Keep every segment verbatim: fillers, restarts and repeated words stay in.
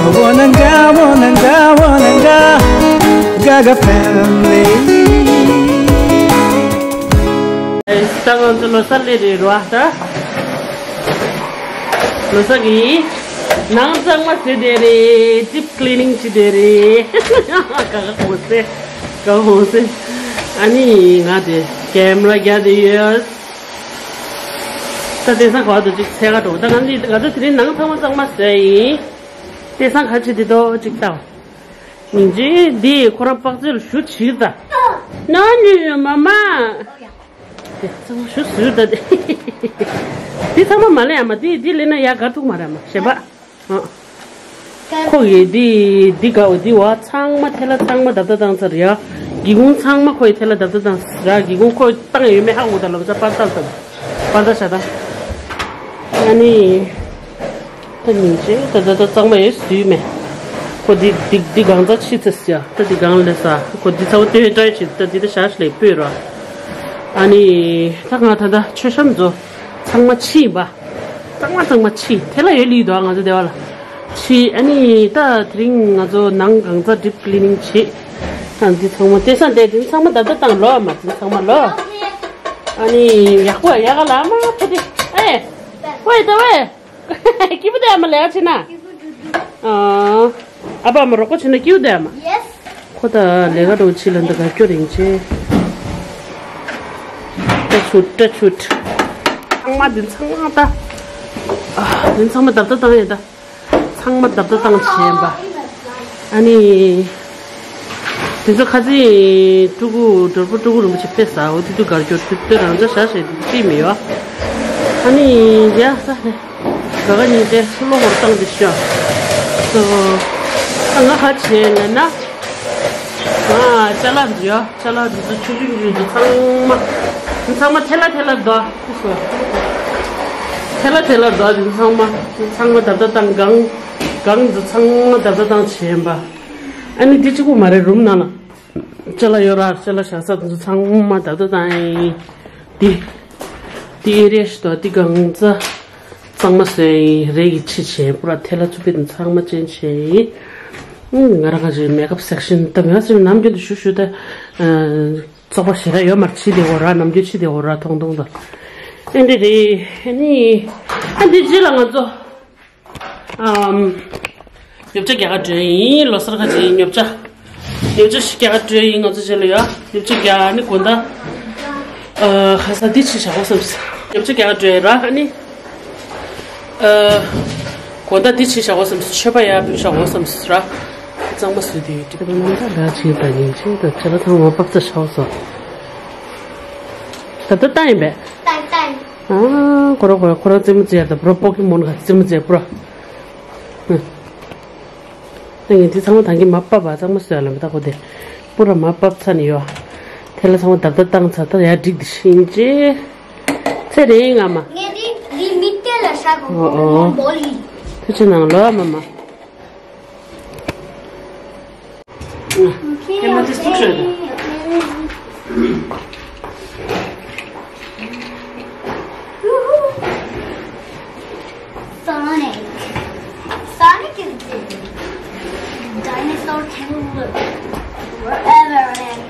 Wananga, wananga, wananga, Gaga family. ད་ང་ཚོ་ལོ་གསར་སླེབས་རེད་རོ། ད་ལོ་གསར་གྱི་ནང་གཙང་མ་བཟོས་བསྡད་རེད། ཌིབ་ཀི་ལི་ནིང་བྱས་བསྡད་རེད། ཀ་ཀ་ཧོ་སེ། ཀ་ཧོ་སེ། ཨ་ནི་ང་དེ་ཀེམ་ར་རྒྱག་བསྡད་ཡོད། ད་དེང་སང་ག་བ་དུ་ཅིག་འཚོལ་ག་འགྲོ། ད་ང་ཚོ་ང་ཚོ་དེ་རིང་ནང་ཚང་མ་གཙང་མ་བཟོས་ཡིན། དེང་སང་ག་བྱེད་དེ་དོ་ཅིག་ལྟ། སྙིང་རྗེ། འདི་ཁོ་རང་པག་ཙེ་ལ་ཞུ་བྱིར་ད། ན་ནི་མ་མ། དེ་ཚང་མ་ཞུ་ཟུར་ད་དེ། འདི་ཚང་མ་མ་ལེན་ཡ་མ། འདི་འདི་ལེན་ན་ཡ་ག་ཐུག་མ་ར་མ་ཞེན་པ། ཨ། ཁོ་གི་འདི་འདི་ག་འོ་འདི་བ་ཚང་མ་ཐལ་ལ་ཚང་མ་བརྡབ་བརྡབ་བཏང་ཚར་ཡ། སྒེའུ་ཁུང་ཚང་མ་ཁོ་ཡི་ཐལ་ལ་བརྡབ་བརྡབ་བཏང་ཚར་ཡ། སྒེའུ་ཁུང་ཁོ་བཏང་ཡོད་མེད་ཧ་གོ་ད་ལབ་ས་པར་བཏང་ཚར། པར་ད་ཤ་ད། ཨ་ནི། ད་སྙིང་རྗེ། ད་ད་ད་གཙང་མ་ཡོད་སུས་མེད། ཁོ་འདི་འདི་འདི་གང་ཚ་ཕྱི་ཚེ་ཟེར་ཡ། ད་འདི་གང་ལས་ས། ཁོ་འདི་ཚ་བོ་ལྟོས་ལྟོས་བྱེད། ད་འདི་ད་ཞག་ཞིག་ལས་སྤོས་ར། ཨ་ནི་ད་ང་ད་ད་མཆོད་བཤམས་ཚོ་ཚང་མ་ཕྱི་ཡིན་པ། གཙང་མ་གཙང་མ་ཕྱི། དེ་ལ་ཡོད་ལི་འདུག་ང་ཚོ་སྡེ་བ་ལ་ཕྱི། ཨ་ནི་ད་དེ་རིང་ང་ཚོ་ནང་གང་ཚ་ཌིབ་ཀི་ལི་ནིང་བྱེད། ད་འདི་ཚང་མ་དེ་སང་དེ་དེ་ཚང་མ་ད་ད་བཏང་ལོ། ཨ་མ་དེ་ཚང་མ་ལོ། ཨ་ནི་ཡག་པོ་ཡག་ག་ལ་མ་ཕུ་དེ། ཨེ། ཝེ་ད་ཝེ། སྐྱིད་པོ་དེ་ཨ་མ་ལས་ཨ་ཆེ་ན། ཨ། ཨ་ཕ་ཨ་མ་རོགས་པ་བྱེད་ན་སྐྱིད་པོ་དེ་ཨ་མ། ཡེས། ཁོ་ད་ལས་ཀ་འགྲོ་ཕྱི་ལ་འདི་ག་སྐྱོ་རིང་ཆེ། ཏྲ་ཆུ་ཏྲ་ཆུ། ཚང་མ་འདི་ཚང་མ་ད། ཨ། འདི་ཚང་མ་བརྡབ་བརྡབ་བཏང་ཡོད་ད། ཚང་མ་བརྡབ་བརྡབ་བཏང་བྱས་པ། ཨ་ནི། དེ་ཚོ་ཁ་སང་ཕྲུ་གུ་གྲོགས་པོ་ཕྲུ་གུ་རིན་པོ་ཆེ་ཕེབས་ས་འོ་དེ་དུས་གར་སྐྱོར་དུས་དེ་རང་ཅག་ཞག་ཞེ་དུས་ཅི་མི་ཡོད། ཨ་ནི་ཡ་ས་ནས་ག་ག་ཉིན་དེ་གློ་ཧོར་བཏང་དེ་ཤོག་སོ། ཨ་ང་ཧ་ཆེ་ན་ན། ང་ཅ་ལག་འདི་ཡོད། ཅ་ལག་འདི་ཚོ་ཆུང་ཆུང་ཆུང་ཆུང་ཚང་མ། ཚང་མ་ཐལ་ལ་ཐལ་ལ་འདུག་ཐལ་ལ་ཐལ་ལ་འདུག་འདི་ཚང་མ། ཚང་མ་བརྡབ་བརྡབ་བཏང་། གང་གང་འདི་ཚང་མ་བརྡབ་བརྡབ་བཏང་བྱས་པ། ཨ་ནི་འདི་གཅིག་པུ་མ་རེད། རུམ་ནང་ལ་ཅ་ལག་ཡོད་ར། ཅ་ལག་བཞག་ས་འདི་ཚང་མ་བརྡབ་བརྡབ་བཏང་། འདི་འདི་ཨེ་རེ་ཞིག་འདུག་འདི་གང་ཚ་གཙང་མ་བཟོས་ཡིན། རས་ཀྱི་ཕྱི་བྱས་པུ་ར་ཐལ་ལ་ཚུ་པི་འདི་ཚང་མ་ཅན་བྱས་ཡིན། ང་རང་ག་ཅིག་མེག་ཨབ་སེག་ཤན་ད་མེག་ཨབ་སེག་ཤན་ནམ་རྒྱུན་དུ་ཞུ་ཞུ་ད། བཙོག་པ་ཞེ་དྲག་ཡོད་མ་རེད། ཕྱི་དེ་འོ་ར་ནམ་རྒྱུན་ཕྱི་དེ་འོ་ར་ཐོང་ཐོང་ད། ཨེ་འདྲ་རེད། ཨ་ནི་ཨ་འདི་རྗེས་ལ་ང་ཚོ་ཨམ། ཉོ་ཆ་རྒྱག་ག་འགྲོ་ཡིན། ལོ་གསར་ཁ་ཅིག་ཉོ་ཆ། ཉོ་ཆ་ཞིག་རྒྱག་ག་འགྲོ་ཡིན། ང་ཚོ་རྗེས་ལ་ཡ་ཉོ་ཆ་རྒྱག་ཨ་ནི་དགོང་དག་ཨ་ཁ་ས་འདི་ཕྱི་བཞག་གོ་བསམ་སོང་། ཉོ་ཆ་རྒྱག་ག་འགྲོ་ཡ་ར། ཨ་ནི། ཨ། དགོང་དག་འདི་ཕྱི་བཞག་གོ་བསམ་སོང་། མཆོད་པ་ཡ་ཕུལ་བཞག་གོ་བསམ་སོང་ར། གཙང་མ་བཟོས་དེ་ཡོད་དྲི། ད་ནམ་ཟླ་འགའ་ཕྱིན་པ་ཡིན་ཕྱིན་ད་ཆ་ལ་ཚང་མ་པག་ཚ་ཤའོ་སོ། ད་ལྟ་བཏང་ཡིན་པས། བཏང་བཏང་། ཨ་ཁོ་ར་ཁོ་ར་ཁོ་རང་རྩེད་མོ་རྩེ་ཡ་ད་པུ་ར་པོ་ཀི་མོན་ག་རྩེད་མོ་རྩེ་པུ་ར། ཨ། ད་ངས་འདི་ཚང་མ་ད་གིན་མ་ཕབ་པ་གཙང་མ་བཟོས་ཡ་ལ་མི་ད་ཁོ་དེ། པུ་ར་མ་ཕབ་ཚ་ནི་ཡོད། དེ་ལ་ཚང་མ་བརྡབ་བརྡབ་བཏང་ཚར། ད་ཡ་འགྲིག་འདི་ཤིན་ཅེ། ཚེ་རིང་ང་མ། ངས་འདི་འདི་མི་སྟེར་ལ་ཤ་གོ་ཨོ་ཨོ། མོ་ལི། ཐུགས་རྗེ་གནང་ལོ་མ་མ། ཁྱེད་མ་ཚེ་སུ་ཁྲོད་དང་། Sonic. Sonic is the dinosaur can live wherever and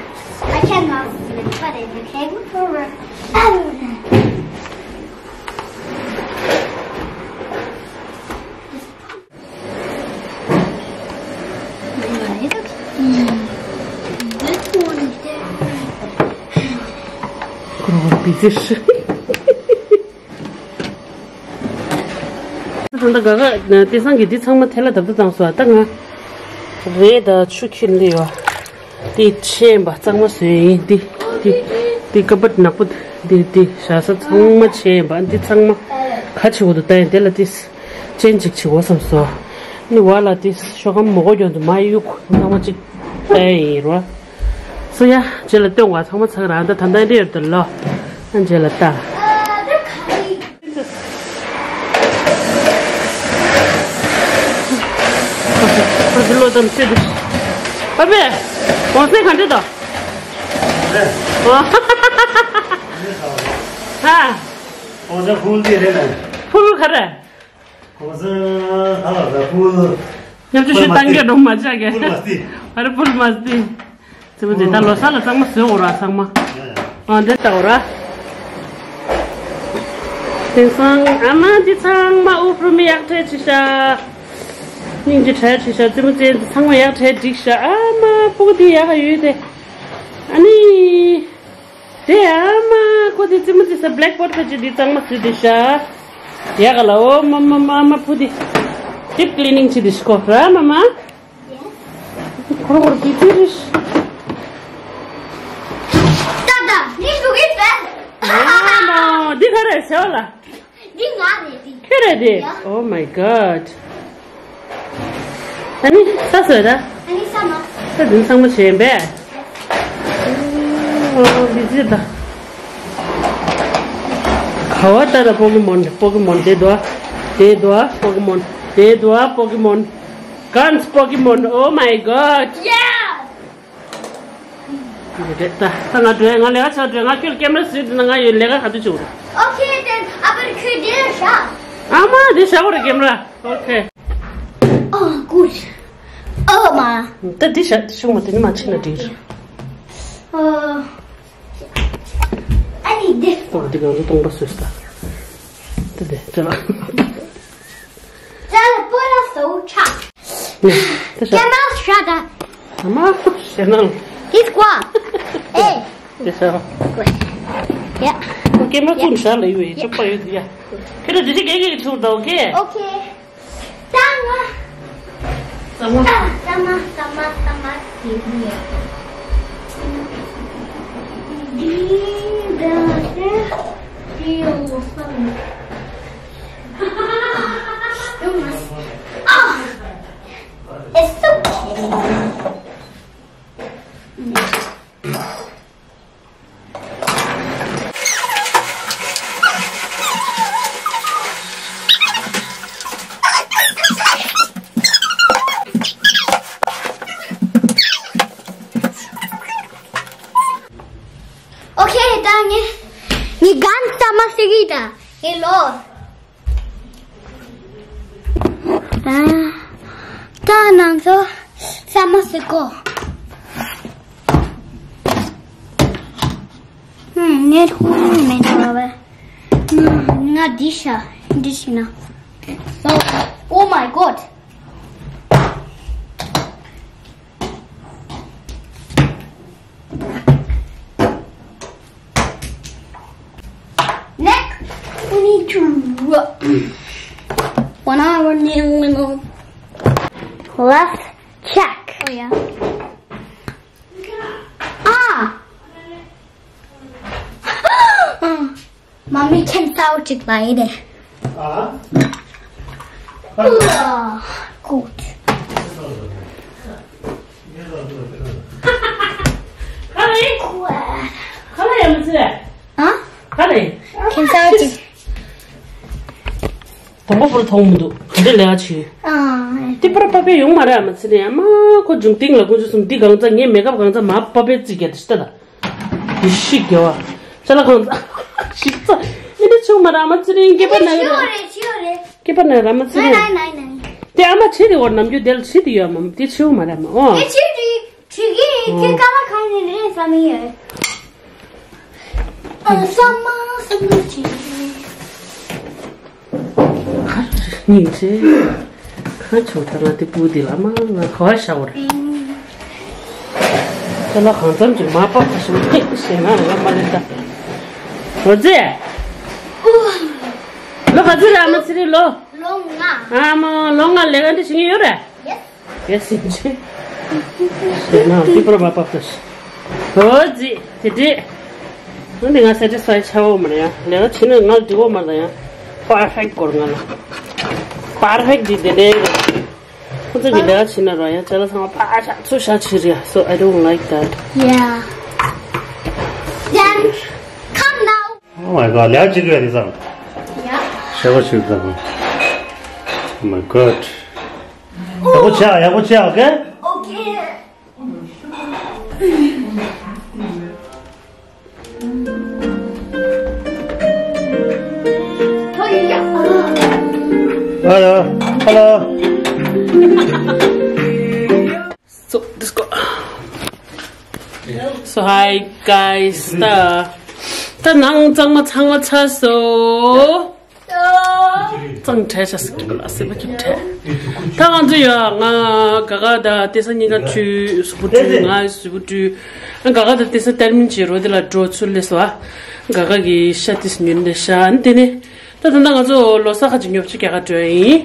I cannot sleep, but it became forever. This one is different. Große Bische. ད་ལྟ་ག་ག་དེང་སང་གི་འདི་ཚང་མ་ཐལ་ལ་བརྡབ་བརྡབ་བཏང་སོང་། ད་ང་རས་དང་ཆུ་ཁྱེར་འདི་ཡོད། འདི་ཕྱེ་ཡིན་པ་གཙང་མ་བཟོས་ཡིན། འདི་འདི་འདི་ཀ་པར་ནག་པོ་འདི་འདི་བཞག་ས་ཚང་མ་ཕྱེ་ཡིན་པ། འདི་ཚང་མ་ག་བྱེད་དགོས་འདུག་ལྟ་ཡིན། དེ་ལ་འདི་ཅན་ཅིག་བྱེད་དགོས་བསམ་སོང་། ནི་བ་ལ་འདི་ཤོག་སྒམ་མོ་གོ་གྱོན་དུ་མ་གཡུག་ཚང་མ་གཅིག་ལྟ་ཡིན་རོ། སོ་ཡ་རྗེས་ལ་སྟོན་བ་ཚང་མ་ཚག་རང་ད་ད་ལྟ་འདི་ཡོད་དུ་ལོ། ཨ་རྗེས་ལ་ལྟ། ཨ་ཙི་བློ་ཙམ་ཤོད་དུ། པ་པས། གོང་ཚད་ག་འདྲ་དང་། ཧ། གོང་ཚད་ཕུལ་འདི་རེད་ལ། ཕུལ་ག་རེ། གོང་ཚད་ཧ་ལ་ད་ཕུལ། ཉམ་ཆུང་ཞིག་བཏང་གི་འགྲོ་མ་ཆགས་ཀྱི། ཨ་རེ་ཕུལ་མ་སྟེ། ཙི་མོ་ཙི་ད་ལོ་གསར་ལ་གཙང་མ་བཟོས་འོ་ར་ཚང་མ། ཨ་འདི་ལྟ་འོ་ར། དེང་སང་ཨ་མ་འདི་ཚང་མ་ཨུ་ཕྲུ་མི་ཡག་ཁྲལ་ཆེ་ཤ། སྙིང་རྗེ་ཁྲལ་ཆེ་ཤ། ཙི་མོ་ཙི་ཚང་མ་ཡག་ཁྲལ་འགྲིག་ཤ། ཨ་མ་ཕྲུ་གུ་འདི་ཡག་ག་ཡོད་དེ། ཨ་ནི། དེ་ཨ་མ་ཁོ་དེ་ཙི་མོ་ཙི་ས་བྷེ་ལེག་བོར་ཁ་ཅིག་འདི་གཙང་མ་བཟོས་དེ་ཤ། ཡག་ག་ལ་འོ་མ་མ་མ་མ་ཕྲུ་གུ་འདི། ཌིབ་ཀི་ལི་ནིང་བྱེད་དེ་ཤ་ཁོ་ར་མ་མ། ཁོ་རང་ཁོ་རང་གིས་ཅི་རེད། ད་ད་ནི་ཞུ་གི་ཟེར། ཨ་མ་འདི་ག་རེ་ཟེར་ལ། འདི་ང་རེད་འདི། ཁྱོད་རེད་འདི། ཡ། Oh my god། ཨ་ནི་ས་སོས་ད། ཨ་ནི་ས་མ། ས་འདི་ཚང་མ་བྱས་པས། ཨོ་འདི་ཅི་ད། ག་བ་ལྟ་ད་པོ་ཀི་མོན་པོ་ཀི་མོན་དེ་དོ། དེ་དོ་པོ་ཀི་མོན་དེ་དོ་པོ་ཀི་མོན། Guns Pokemon, oh my god! Yeah! ད་ད་ང་འགྲོ་ང་ལས་ཀ་ཆགས་འགྲོ་ང་ཁྱོད་ཀེམ་ར་སུས་ན་ང་ཡོད་ལས་ཀ་ག་དུས་བྱུང་། Okay, then I will create this shop. ཨ་མ་འདི་ཤ་བོ་རེ་ཀེམ་ར། Okay. Oh, good. Oh, ma. ད་འདི་ཤ་ཤུགས་མ་དེ་ནི་མ་ཕྱིན་ན་འགྲིག་རེད། Oh. I need this. ཨོ་འདི་གང་དུ་གཏོང་པ་སུས་ད། དེ་དེ་དེ་ལ། Tell the boy so chat. ནས་དེ་ཤ། Camera shut up. ཨ་མ་ཤེ་ན། He's quiet. Hey. དེ་ཤ། Yeah. ཀེམ་ར་ཚུན་ཤ་ལ་ཡོད་ཡིན་ཅོག་པ་ཡོད་དེ་ཡ། ཁྱེད་རང་འདི་ཤ་གེ་གེ་ཆུར་ད་ཨོ་ཀེ། Okay. ད་ང་། ད་ང་། ད་ང་ད་ང་ད་ང་དེ་ཡིན། འདི་འདྲ་དེ་དེ་ཡོང་བསམ། ཡོང་མ་སྲིད། ཨ། It's okay. Okay, ད་ངས་ངས་གང་ལྟ་མ་ཤེས་ཀྱི་ད་ངས་ལོ། ད་ད་ནང་ཚོ་ཟ་མ་ཟེར་གོ། ཧུམ། ངས་ཐུག་མེད་འགྲོ་བས། ང་འདི་ཤ་འདི་ཤི་ན། Oh my god. Next, we need to rub. One hour, let's check. Oh, yeah. Ah! Mommy can tell to play it. Ah? Good. ག་ལེ། ག་ལེ་ཡ་མི་ཚེ། ཨ། ག་ལེ། ཁྱེད་ཚ་ཅིག་དང་པོ་པོར་མཐོང་མི་འདུག་ག་འདྲ་ལས་ཀ་བྱེད། ཨ། དེ་པར་པ་པའི་ཡོང་མ་རེད་ཨ་མ་ཚེ་ནས་ཨ་མ་ཁོ་འཇུང་ཏིང་ལ་ཀུན་སྤྱོད་གསུམ་འདི་གང་ཚ་ངའི་མེ་ཀབ་གང་ཚ་མ་པ་པའི་རྩིས་རྒྱག་དེ་ཤི་ད་ད། ཡེ་ཤི་རྒྱལ་བ། ཅ་ལག་གང་ཚ་ཤི་ཚ། ཨེ་འདྲ་བྱུང་མ་རེད་ཨ་མ་ཚེ་ནས་སྐེད་པ་ན་གི་རེད། སྐེད་པ་ན་ར་མ་ཚེ་རེད། དེ་ཨ་མ་བྱེད་དེ་འོར་ནམ་རྒྱུན་དེ་ལ་བྱེད་དེ་ཡོད་མམ་དེ་བྱེད་མ་རེད་མ་ཨོ། དེ་བྱེད་དེ་བྱེད་ཀྱི་དེ་ཀ་ལ་གང་ནས་རེད་བསམ་ཡོད། ཨ་བསམ་མ་བསམ་མ་བྱེད། ཁ་སྙིང་རྗེ། ཁ་ཆུ་ད་ང་དེ་སྤུ་དེ་ལ་མ་ང་ག་བ་ཤ་བོར། ཁྱེད་ལ་གང་འཚམ་གྱི་མ་པ་ཁ་ཤུ་ཁེག་ཤེས་ན་ང་མ་ལེན་ད། རོ་ཙེ། ལོ་ག་ཚོད་རེད་ཨ་མ་ཚེ་རིང་ལོ། ལོ་ལྔ། ཨ་མ་ལོ་ལྔ་ལས་ཀ་འདི་བྱེད་ཀྱི་ཡོད་རེད། Yes. ཡེ་སིན་ཆེ། ཡེ་ན་པི་པར་མ་པ་པ་ཤི། ཧོ་ཙི་དེ་འདྲས། ང་འདི་ང་སེ་ཊི་སི་ཕའི་ཆགས་འོ་མ་རེད་ཡ། ལས་ཀ་བྱེད་ན་ང་འགྲིག་འོ་མ་རེད་ཡ། པར་ཕེག་སྐོར་ང་ལ། པར་ཕེག་འདི་དེ་འདྲས་རེད། ཁོ་ཚོ་གི་ལས་ཀ་བྱེད་ན་རོ་ཡ་ཅ་ལག་ཚང་མ་ཕར་བཞག་ཚུར་བཞག་བྱེད་རེད་ཡ། So I don't like that. Yeah. Then come now. Oh my god, ལས་ཀ་བྱེད་དགོས་རེད་བསམ། Yeah. ཞེ་པོ་བྱེད་དགོས། Oh my god. ཡག་པོ་བྱེད་ཨ། ཡག་པོ་བྱེད་ཨ། ཨོ་ཀེ། ཨོ་ཀེ། ཧ་ལོ། ཧ་ལོ། So hi guys. ད་ད་ནང་གཙང་མ་ཚང་མ་ཚར་སོང་། གཙང་བྲལ་བྱ་སྲིད་ཀྱི་ལ་སྲིད་པ་ཀྱི་བྲལ། ད་ང་ཚོ་ཡ་ང་ག་ག་ད་ལྟེ་ས་གཉིས་ཀ་བཀྲུས། གཟུགས་པོ་བཀྲུས། ང་གཟུགས་པོ་བཀྲུས། ང་ག་ག་ད་ལྟེ་ས་ཏར་མིན་གྱི་རོ་དེ་ལ་འགྲོ་ཚུར་སླེབས་སོང་། ཨ་ག་ག་གི་ཤ་ཏིས་ཉུལ་ནས་ཤ་ཨ་ནི་དེ་ནས་ད་ད་ལྟ་ང་ཚོ་ལོ་གསར་ཁ་ཅིག་ཉོ་ཆ་རྒྱག་ག་འགྲོ་ཡིན།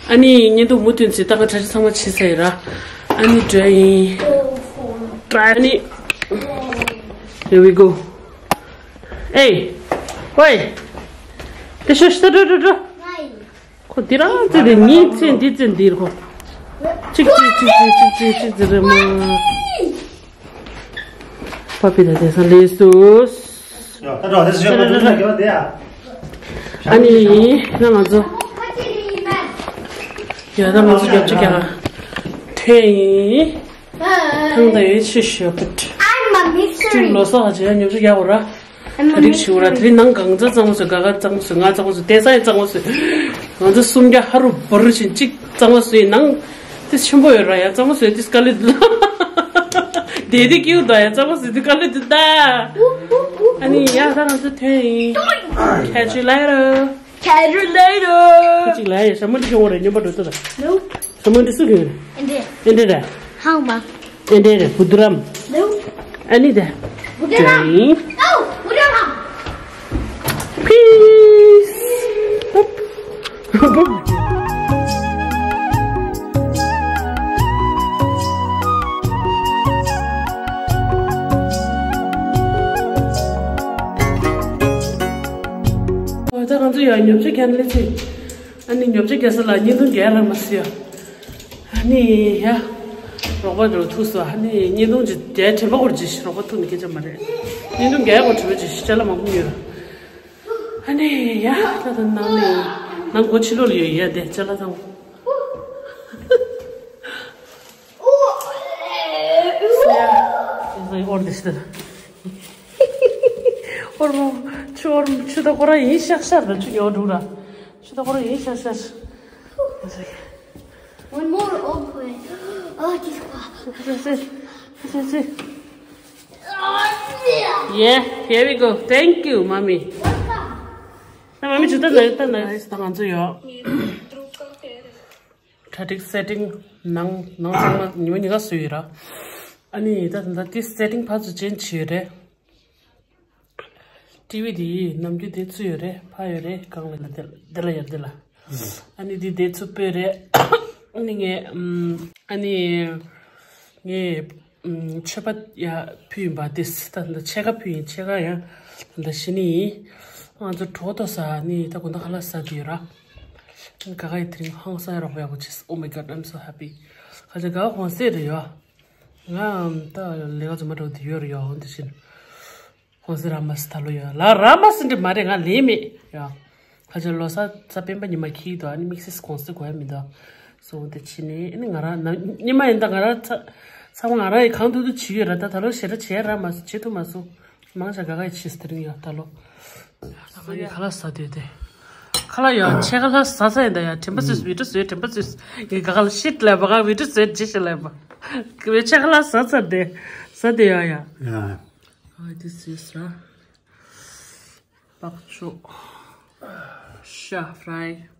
ཨ་ནི་བརྙན་ཐུང་མུ་མཐུད་ཚེ་ད་ག་གྲ་ཆ་ཚང་མ་བྱེད་ས་ཡིན་ར། ཨ་ནི་འགྲོ་ཡིན། ཨ་ནི། Here we go. Hey, oi. དེ་ཤོ་ཤི་ད་འགྲོ་འགྲོ་འགྲོ། ཁོ་འདི་རང་ཚེ་འདི་ཉིན་ཚེ་འདི་ཚེ་འདིར་ཁོ། གཅིག་གཅིག་གཅིག་གཅིག་གཅིག་གཅིག་ཟེར་རེད་མོ། པ་པི་ད་དེ་སང་ལས་སུ། ཡ་ད་འགྲོ་དེ་ཤོ་ད་འགྲོ་འགྲོ་གི་བ་དེ་ཡ། ཨ་ནི་ན་ང་ཚོ། ཡ་ད་ང་ཚོ་རྒྱབ་ཆ་རྒྱག་ག་ཐོན་ཡིན། ཐང་ད་ཡོད་ཆི་ཤོ་པ་ཏྲ། I'm a mystery. ལོ་སོ་ཧ་ཅི་ཡ་ཉོ་ཆ་རྒྱག་གོ་ར། ད་རིག་ཞུ་ར་དེ་རིང་ནང་གང་ཚ་གཙང་མ་བཟོས། ག་ག་གཙང་མ་བཟོས། ང་གཙང་མ་བཟོས། དེ་ས་ཡི་གཙང་མ་བཟོས། ང་ཚོ་སུམ་བརྒྱ་ཧ་རུ་བུ་རུ་བཞིན་གཅིག་གཙང་མ་བཟོས་ཡིན་ནང་། དེ་ཆེན་པོ་ཡོད་ར་ཡ་གཙང་མ་བཟོས་དེ་དཀའ་ལས་འདུག་དེ་དེ་ཀྱིའུ་ད་ཡ་གཙང་མ་བཟོས་དེ་དཀའ་ལས་འདུག་ད། ཨ་ནི་ཡ་ད་ང་ཚོ་ཐོན་ཡིན། Catch you later. Catch you later. ཁ་ཅིག་ལ་ཡ་ཞྭ་མོ་འདི་ཁྱོང་བ་རེད། སྨྱོན་པ་འགྲོ་ད་ད། No. ཞྭ་མོ་འདི་སུ་ཁྱོང་རེད། ཨེ་འདྲས། ཨེ་འདྲས་ར། ཧང་མ། ཨེ་འདྲས་ར་བུ་དུ་རམ། No. ཨ་ནི་ད། བུ་དུ་རམ། ཨོ་བུ་དུ་རམ། Peace. ད་ང་ཚོ་ཡང་ཉོ་ཆ་རྒྱག་ནས་ཚེ། ཨ་ནི་ཉོ་ཆ་རྒྱག་ས་ལ་བརྙན་ཐུང་རྒྱག་རག་མ་སོང་ཡ། ཨ་ནི་ཡ། རོགས་པ་འགྲོ་ཐུག་སོང་། ཨ་ནི་བརྙན་ཐུང་ཅིག་རྒྱག་དྲན་པ་སྐོར་ཅིག་རོགས་པ་ཐུག་ནས་སྐད་ཆ་མ་རེད། བརྙན་ཐུང་རྒྱག་སྐོར་དྲན་པ་ཅིག་ཅ་ལག་མང་པོ་ཡོད། ཨ་ནི་ཡ་ད་ད་ནང་ནས་ནང་སྒོ་ཕྱི་ལོགས་ལ་ཡོད་ཡ་དེ་ཅ་ལག་ཚང་མ། ཡ་ཡ་ཧོར་དེ་ཤི་ད། ཧོར་མོ་ཆུ་ཧོར་མོ་ཆུ་ད་ཁོ་རང་ཡིན་ཤག་ཤག་ད་ཆུ་ཡོད་འགྲོ་ར། ཆུ་ད་ཁོ་རང་ཡིན་ཤག་ཤག One more open. Oh, this one. Yeah, here we go. Thank you, mommy. Welcome. ད་མ་མི་ཇུ་ད་ན་ད་ན་ད་ང་ཚོ་ཡོད། གྲ་སྒྲིག་སེ་ཊིང་ནང་ནང་ཚང་མ་ཉི་མ་ཉི་ག་སུ་ཡོད་ར། ཨ་ནི་ད་ད་དེ་སེ་ཊིང་ཕར་ཚུར་ཅན་བྱས་ཡོད་རེད། ཊི་ཝི་དེ་ནམ་རྒྱུན་དེ་ཚུར་ཡོད་རེད། ཕར་ཡོད་རེད། གང་ལ་ལ་དེ་ལ་དེ་ལ་ཡར་དེ་ལ། ཨ་ནི་དེ་དེ་ཚུར་སྤོས་རེད། ཨ་ནི་ངས་ཨམ། ཨ་ནི་ངས་ཨམ། མཆོད་པ་ཡ་ཕུལ་ཡིན་པ་དེ་ད་ད་ཕྱེད་ཀ་ཕུལ་ཡིན། ཕྱེད་ཀ་ཡང་ད་ད་ཤི་ནི་ཡིན། ང་ཚོ་གྲོགས་ཏོ་ས་ནི་ད་གོ་ད་ཁ་ལག་ཟ་དུས་ར། ག་ག་ཡི་དེ་རིང་ཧང་སང་རོགས་པ་ཡག་པོ་བྱས། Oh my God, I'm so happy. ཁ་ཅིག་ག་ག་ཧོན་སེ་རེད་ཡོད། ང་ད་ལས་ཀ་ཚོ་མ་འགྲོ་དུས་ཡོད་རེད་ཡོད་འདི་བཞིན། ཧོན་སེ་ར་མ་སི་ད་ལོ་ཡོད་ལ་ར་མ་སི་འདི་མ་རེད། ང་ལས་མེད་ཡ། ཁ་ཅིག་ལོ་གསར་གཟའ་སྤེན་པ་ཉི་མ་འཁེལ་འདུག་ཨ་ནི་དམིགས་བསལ་ཧོན་སེ་དགོས་ཡ་མི་འདུག་སོང་འདི་ཕྱི་ནས་ཨ་ནི་ང་རང་ན་ཉི་མ་ཡིན་ད་ང་རང་ཚ་ཚང་མ་ང་རང་ཡི་གང་ཐུབ་ཐུབ་བྱེད་ཡོད་ར། ད་ད་ལོ་ཞེ་དྲག་བྱས་ར་མ་སོང་། བྱེད་ཐུབ་མ་སོང་། མང་ཆེ་ག་ག་ཡི་ཕྱིས་དེ་རིང་ཡོད་ད་ལོ། ད་ང་ནི་ཁ་ལག་ཟ་དུས་དེ། ཁ་ལག་ཡོད་ཕྱེད་ཀ་ལྷག་ཟ་ས་ཡིན་ད་ཡ། དྲན་པ་ཚོས་བི་ཌིའོ་བཟོས་དྲན་པ་ཚོས་ངས་ག་ག་ལ་ཤིཊ་ལབ་པ་ག་བི་ཌིའོ་བཟོས་རྗེས་ཤིག་ལབ་པ། ཕྱེད་ཀ་ལྷག་ཟ་ཚར་དེ་ཟ་དེ་ཡོད་ཡ། ཡ། ཨ་དེ་བཟོས་ས། པག་ཅོ། ཤ་ཧྥ་རའི།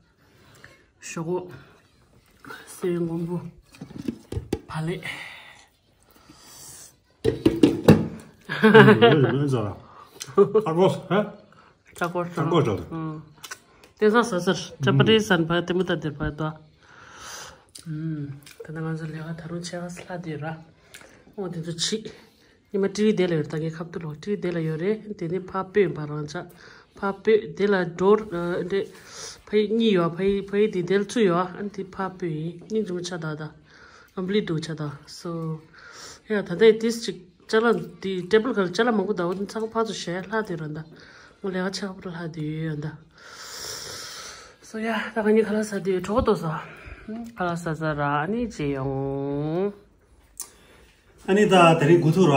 ཞོག་ཁོག་སེན་མགོ་བུ། བག་ལེབ། ཨ་ཀོ་ཧ། ཨ་ཀོ་ཧ། ཨ་ཀོ་ཧ། དེང་སང་ཟ་ཟེར་ཁྲ་པ་རེ་སན་པ་དེ་མོ་ད་དེར་པ་དོ། ད་ནང་ང་ཚོ་ལས་ཀ་ད་རུང་ཆེ་ཁ་སླ་དེ་ར། འོ་དེ་ཚོ་ཆི། ཉི་མ་ཊི་ཝི་དེ་ལ་ཡོད་རེད། ད་ངའི་ཁ་ཐུག་ལོ་ཊི་ཝི་དེ་ལ་ཡོད་རེད། དེ་ནི་ཕ་སྤོས་པ་རང་ཆ། ཕ་སྤོས་དེ་ལ་འགྲོ་རེད། ཕ་ཡི་གཉིས་ཡོད། ཕ་ཡི་ཕ་ཡི་དེ་དེ་ལ་ཚུར་ཡོད། ཨ་ནི་དེ་ཕ་སྤོས་ཡིན། སྙིང་རྗེ་མོ་ཆ་ད་ད། ཨམ་བླི་འདུག་ཆ་ད། སོ། ཡ་ད་ལྟ་ཡི་ཏིས་ཅིག་ཅ་ལག་དེ་ཊེ་བལ་ག་ལ་ཅ་ལག་མང་པོ་ད་འོ་དེ་ཚང་ཕ་ཚོ་ཞལ་ལྷག་དེ་ར་ད། ངོ་ལས་ཀ་ཆགས་པོ་ལྷག་དེ་ཡོད་ཡ་ད། སོ་ཡ་ད་ག་ནི་ཁ་ལག་ཟ་དེ་གྲོགས་ཏོ་ས། ཁ་ལག་ཟ་ཟ་ར་ནི་ཅི་ཡོང་། ཨ་ནི་ད་དེ་རིང་དགུ་ཐུག་ར།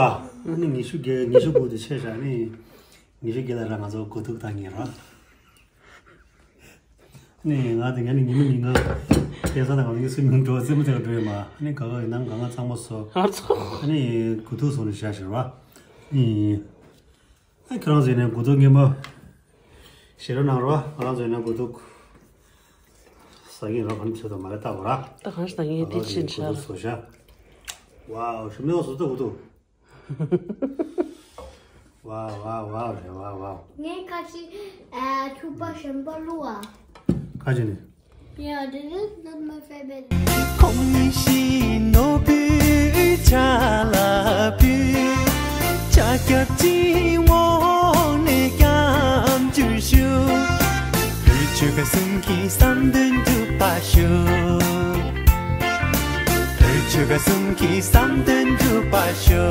ཨ་ནི་ཉི་ཤུ་བརྒྱད་ཉི་ཤུ་དགུ་དེ་ཆད་བཞག་ནི། ཉི་ཤུ་བརྒྱད་ལ་ར་ང་ཚོ་དགུ་ཐུག་ད་ངེས་ར། ནི་ང་དེ་ངས་ནི་ཉི་མ་ཉིན་གང་དེ་ས་དང་ང་ཚོ་སུའི་མིང་འགྲོ་རྩེད་མོ་དེ་ག་འགྲོ་ཡོད་མ། ནི་ག་ག་ཡི་ནང་གང་ག་གཙང་མ་བཟོ། ཨ་ནི་དགུ་ཐུག་བཟོ་ནི་བཞག་ཞེས་ར། ཨེ། ཨ་ཁྱེད་རང་ཚོ་ཡིན་ན་དགུ་ཐུག་ངན་པ་བཞེས་རོགས་གནང་རོགས། ང་རང་ཚོ་ཡིན་ན་དགུ་ཐུག་ཟ་གིན་རོགས། ག་འདྲ་བྱེད་དང་མ་རེད་ལྟ་གོ་ར། ད་གང་ཞིག་ད་ངས་དེ་ཕྱིན་ཆ་ལ། བཟོ་ཤ། ཝའོ། ཞུ་མེད་བཟོ་ད་དགུ་ཐུག་ཝའོ་ཝའོ་ཝའོ་རེད། ཝའོ་ཝའོ། ངས་ཁ་ཅིག་ཨ་ཕྱུ་པ་གཞན་པ་བླུགས་ཨ། ཁ་ཅིག་ནི། Yeah, this is not my favorite. ཁོང་ཉིད་ཤི་ནོར་བུའི་ཆ་ལ་བུ། ཆ་སྐྱབས་ཀྱི་འོག་ནས་སྐྱབས་འཇུག་ཞུ། བོད་ཆོལ་ཁ་གསུམ་གྱི་བསམ་དོན་འགྲུབ་པ་ཞུ། བོད་ཆོལ་ཁ་གསུམ་གྱི་བསམ་དོན་འགྲུབ་པ་ཞུ།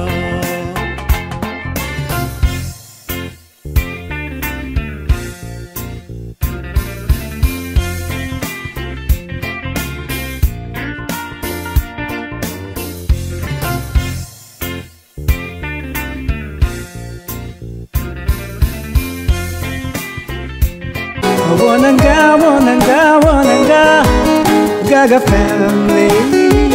Wananga, wananga, wananga, Gaga family.